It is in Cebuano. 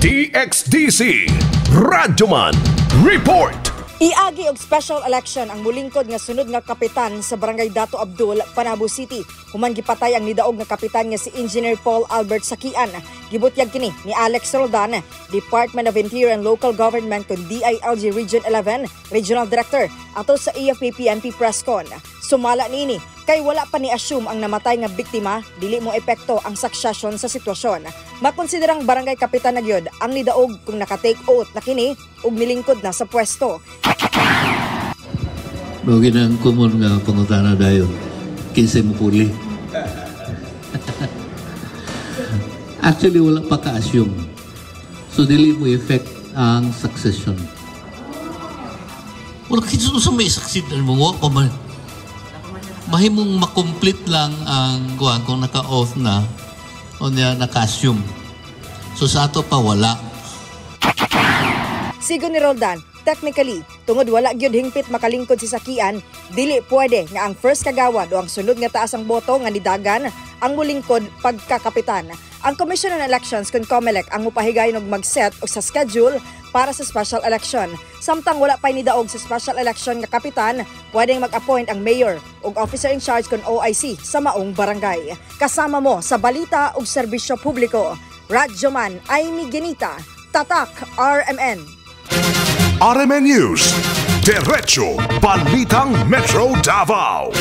DXDC Radyoman Report. Iagi og special election ang mulingkod nga sunod nga kapitan sa Barangay Dato Abdul, Panabo City. Human gipatay ang nidaog nga kapitan nga si Engineer Paul Albert Sakian. Gibutyag kini ni Alex Roldan, Department of Interior and Local Government kun DILG Region 11 Regional Director, ato sa AFP PNP Presscon. Sumala niini, kay wala pa ni assume ang namatay nga biktima, dili mo epekto ang succession sa sitwasyon. Makonsiderang barangay kapitan na gyud ang nidaog kung naka-take oath na kini ug nilingkod na sa pwesto. Mao ang common nga pangutana dayon. Kinsay mo puli. Actually, wala pa ka-assume. So, dili mo effect ang succession. Wala kinsa sa may succeed na mo pa man. Mahimong makomplete lang ang kuan kung naka-off na o niya naka-assume. So sa ato pa wala. Sigon ni Roldan, technically, tungod wala gyud hingpit makalingkod si Sakian, dili pwede nga ang first kagawad o ang sunod nga taas ang boto nga nidagan ang mulingkod pagkakapitan. Ang Commission on Elections kun COMELEC ang mupahigayon og mag-set og sa schedule para sa special election. Samtang wala pa'y nidaog sa special election nga kapitan, pwedeng mag-appoint ang mayor ug officer in charge kun OIC sa maong barangay. Kasama mo sa balita ug serbisyo publiko. Radyoman Amy Genita, Tatak RMN. RMN News. Diretso Balitang Metro Davao.